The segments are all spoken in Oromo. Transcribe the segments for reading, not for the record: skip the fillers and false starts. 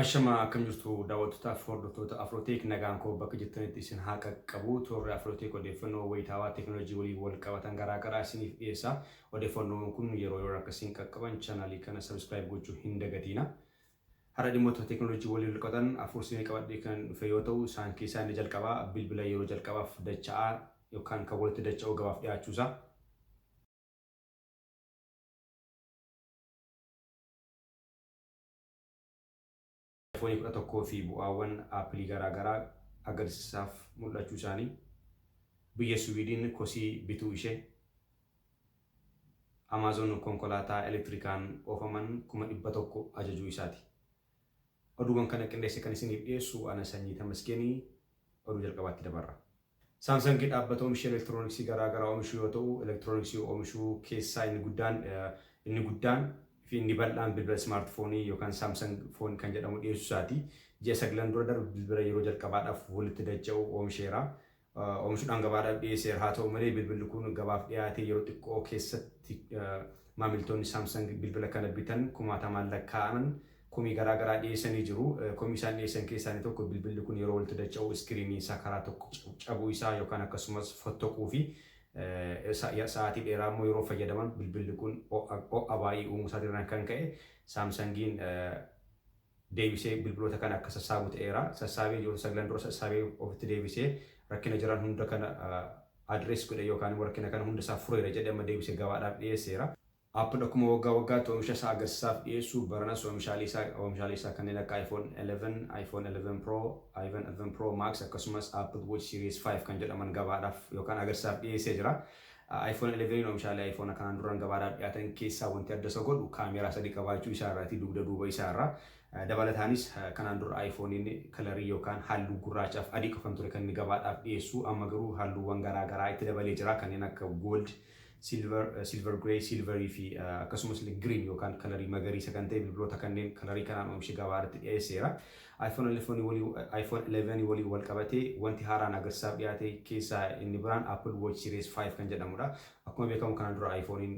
Ashama, akkam jirtu daawwattootaaf hordoftoota Afrooteek? Nagaan koo bakka jirtanitti isin haa qaqqabu. Toorri Afrooteek odeeffannoo wayitaawaa teekinooloojii waliin wal qabatan garaa garaa isiniif dhiyeessa. Odeeffannoon kun yeroo yeroo akka isin qaqqaban chaanaalii kana subscribe gochuu hin dagatiina. Har'a dhimmoota teekinooloojii waliin wal qabatan afur isinii qabadhee kan dhufe yoo ta'u, isaan keessaa inni jalqabaa bilbila yeroo jalqabaaf dacha'aa yookaan kan walitti dacha'u gabaaf dhiyaachuusaa. iPhone 11 fi bu'aawwan Aappilii garaa garaa agarsiisaaf mul'achuu isaanii, biyya Suwiidin kosii bituu ishee, Amazon konkolaataa elektirikaan oofaman 100,000 ajajuu isaati. Oduuwwan kana qindeesse kan isiniif dhiyeessu ana Sanyii Tamasgeenii. Oduu jalqabaatti dabarra. Saamsangi dhaabbata oomisha elektirooniksii garaa garaa oomishu yoo ta'u, elektirooniksii oomishuu keessaa inni guddaan fi inni bal'aan bilbila ismaartifoonii yookaan Samsung Phone kan jedhamu dhiyeessuu isaati. Ji'a 9 dura darbe bilbila yeroo jalqabaadhaaf walitti dacha'u oomisheera. Oomishuudhaan gabaadhaaf dhiyeesseera. Haa ta'u malee, bilbilli kun gabaaf dhiyaatee yeroo xiqqoo keessatti maamiltoonni Samsung bilbila kana bitan kumaatamaan lakkaa'aman komii garaa garaa dhiyeessanii jiru. Komii isaan dhiyeessan keessaa inni tokko bilbilli kun yeroo walitti dacha'u iskiriiniin isaa karaa tokko cabuu isaa yookaan akkasumas fottoquu fi sa'aatii dheeraa immoo yeroo fayyadaman bilbilli kun ho'a baay'ee uumuu isaatirraan kan ka'e Saamsangiin deebisee bilbiloota kana akka sassaabu ta'eera. Sassaabee ji'oota 9 dura sassaabee ofitti deebisee rakkina jiran hunda kana address godhe yookaan immoo rakkina kana hunda isaa fureera jedhee amma deebisee gabaadhaaf dhiyeesseera. Apple akkuma waggaa waggaatti oomisha isaa agarsiisaaf dhiyeessu baranas oomishaalee isaa kanneen akka iPhone 11, iPhone 11 Pro, iPhone 11 Pro Max akkasumas Apple Watch Series 5 kan jedhaman gabaadhaaf yookaan agarsiisaaf dhiyeessee jira. iPhone 11 oomishaalee iPhone kanaan duraan gabaadhaaf dhiyaatan keessaa wanti adda isa godhu kaameeraa sadii qabaachuu isaa irraati, dugda duuba isaa irraa. Dabalataanis, kanaan dura iPhone'n kalarii yookaan halluu gurraachaaf adii qofan ture kan inni gabaadhaaf dhiyeessu. Amma garuu halluuwwan garaa garaa itti dabalee jira, kanneen akka gold, silver, silver grey, silverii fi akkasumas green yookaan kalarii magariisa kan ta'e bilbiloota kanneen kalarii kanaan oomishee gabaarratti dhiyeesseera. iPhone 11 walii iPhone 11 waliin wal qabatee wanti haaraan agarsiisaaf dhiyaate keessaa inni biraan Apple Watch Series 5 kan jedhamudha. Akkuma beekamu, kanaan dura iPhone'n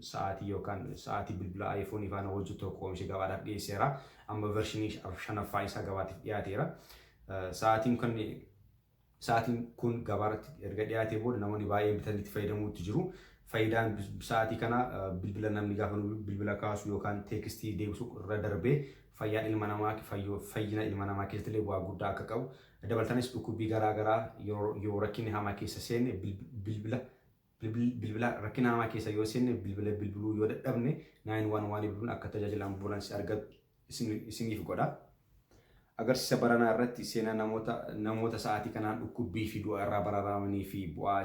sa'aatii yookaan sa'aatii bilbila iPhone faana hojjetu tokko oomishee gabaadhaaf dhiyeesseera. Amma vershinii shanaffaa isaa gabaatiif dhiyaateera. Sa'aatiin kun gabaarratti erga dhiyaatee booda namoonni baay'een bitanii itti fayyadamuutti jiru. Faayidaan sa'aatii kana bilbila namni gaafa bilbila kaasu yookaan teekstii deebisu irra darbee fayyaan ilma namaa, fayyina ilma namaa keessatti illee bu'aa guddaa akka qabu. Dabalataanis, dhukkubbii garaa garaa yoo rakkinni hamaa keessa seenne, bilbila rakkina hamaa keessa yoo seenne, bilbila bilbiluu yoo dadhabne 911 bilbiluun akka tajaajila ambulaansii argatu isiniif godha. Agarsiisa baranaa irratti seenaa namoota sa'aatii kanaan dhukkubbii fi du'a irraa baraaramanii fi bu'aa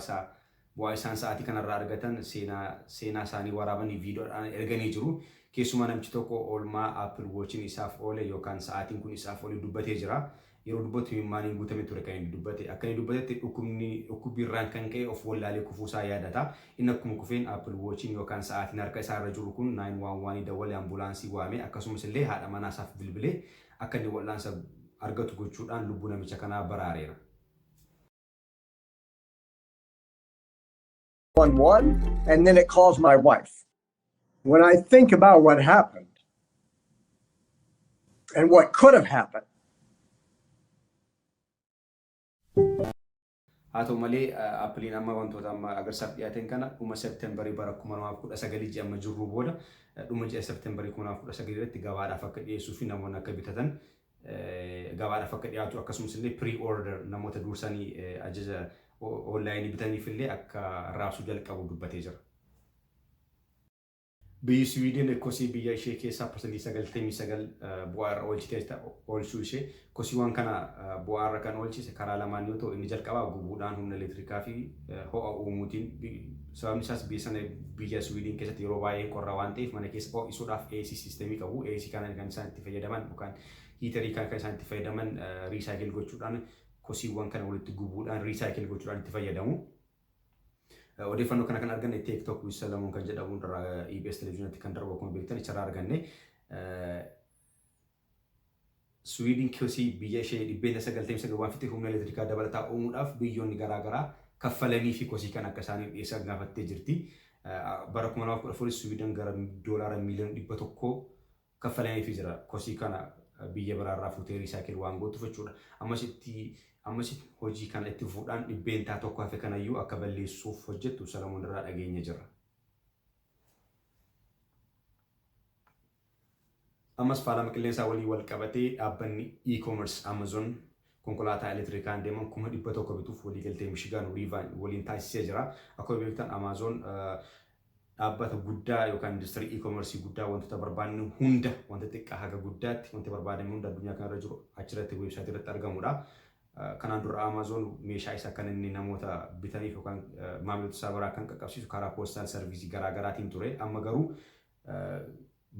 isaan sa'aatii kanarraa argatan seenaa isaanii waraabanii viidiyoodhaan erganii jiru. Keessumaa namichi tokko oolmaa Apple Watchin isaaf oole yookaan sa'aatiin kun isaaf oole dubbatee jira. Yeroo dubbatu imimmaaniin guutame ture kan inni dubbate. Akka inni dubbatetti, dhukkubni dhukkubbii irraan kan ka'e of wallaalee kufuusaa yaadata. Inni akkuma kufeen Apple Watchin yookaan sa'aatiin harka isaa irra jiru kun 911 dawwalee ambulaansii waame, akkasumas illee haadha manaa isaaf bilbilee akka inni wal'aansa argatu gochuudhaan lubbuu namicha kanaa baraareera. 11 and then it calls my wife. When I think about what happened and what could have happened, Haa ta'u malee, Appiliin amma wantoota amma agarsiisaaf dhiyaatan kana dhuma Seeptembarii bara 2019, ji'a amma jirru booda, dhuma ji'a Seeptembarii 2019 irratti gabaadhaaf akka dhiyeessuu fi namoonni akka bitatan gabaadhaaf akka dhiyaatu, akkasumas illee pre-order namoota dursanii ajaja onlaayinii bitaniif illee akka raabsuu jalqabu dubbatee jira. Biyyi Siwiidin kosii biyya ishee keessaa 99% bu'aa irra oolchitee oolchuu ishee. Kosiiwwan kana bu'aa irra kan oolchise karaa lamaan yoo ta'u, inni jalqabaa gubuudhaan humna elektirikaa fi ho'a uumuutiin. Sababni isaas biyya sana, biyya Siwiidin keessatti yeroo baay'ee qorra waan ta'eef mana keessa ho'isuudhaaf AC systemii qabu. AC kana kan isaan itti fayyadaman yookaan heaterii kana kan isaan itti fayyadaman recycle gochuudhaan, kosiiwwan kana walitti gubuudhaan recycle gochuudhaan itti fayyadamu. Odeeffannoo kana kan arganne Tech Talk with Salamoon kan jedhamu irraa, EBS televizyinitti kan darbu akkuma beektan isarraa arganne. Swiidin kosii biyya ishee 99% waan fixeef humna elektirikaa dabalataa uumuudhaaf biyyoonni garaagaraa kaffalanii fi kosii kan akka isaaniif dhiyeessan gaafattee jirti. Bara 2014 Swiidin gara doolaara miiliyoona 100 kaffalaniifi jira kosii kana Biyya biraarraa fuutee recycle waan gootuuf jechuudha. Ammas hojii kana itti fufuudhaan 1% hafe kanayyuu akka balleessuuf hojjettu Salamoon irraa dhageenya jirra. Ammas faalama qilleensaa waliin wal qabatee dhaabbanni e-commerce Amazon konkolaataa elektirikaan deeman 100,000 bituuf waliigaltee Mishigaan waliin taasisee jira. Akkuma beektan, Amazon dhaabbata guddaa yookaan industirii e-commerce guddaa, wantoota barbaannu hunda, wanta xiqqaa haga guddaatti, wanti barbaadame hunda addunyaa kanarra jiru achirratti weebsaayitii irratti argamudha. Kanaan dura Amazon meeshaa isaa kan inni namoota bitaniif yookaan maamiltoota isaa biraa kan qaqqabsiisu karaa postal service garaa garaatiin ture. Amma garuu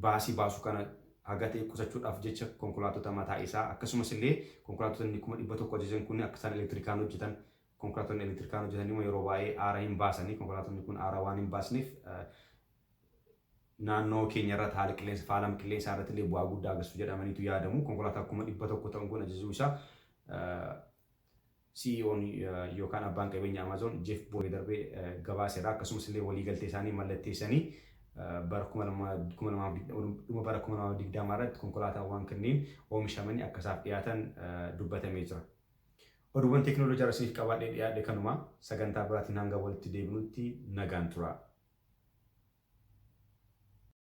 baasii baasu kana haga ta'e qusachuudhaaf jecha konkolaattota mataa isaa, akkasumas illee konkolaattota inni 100,000 ajajan kun akka isaan elektirikaan hojjetan, konkolaattonni elektirikaan hojjetan immoo yeroo baay'ee aara hin baasanii, konkolaattonni kun aara waan hin baasneef naannoo keenya irratti haala qilleensa, faalama qilleensaa irratti illee bu'aa guddaa agarsiisu jedhamaniitu yaadamu. Konkolaataa 100,000 ta'uun kun ajajuu isaa CEO'n yookaan abbaan qabeenya Amazon Jeff Bezos darbee gabaaseera. Akkasumas illee waliigaltee isaanii mallatteessanii bara dhuma bara 2020 irratti konkolaataawwan kanneen oomishamanii akka isaaf dhiyaatan dubbatamee jira. Oduuwwan teekinooloojii isiniif qabaadhee dhiyaadhe kanuma. Sagantaa biraatiin hanga walitti deebinutti nagaan tura.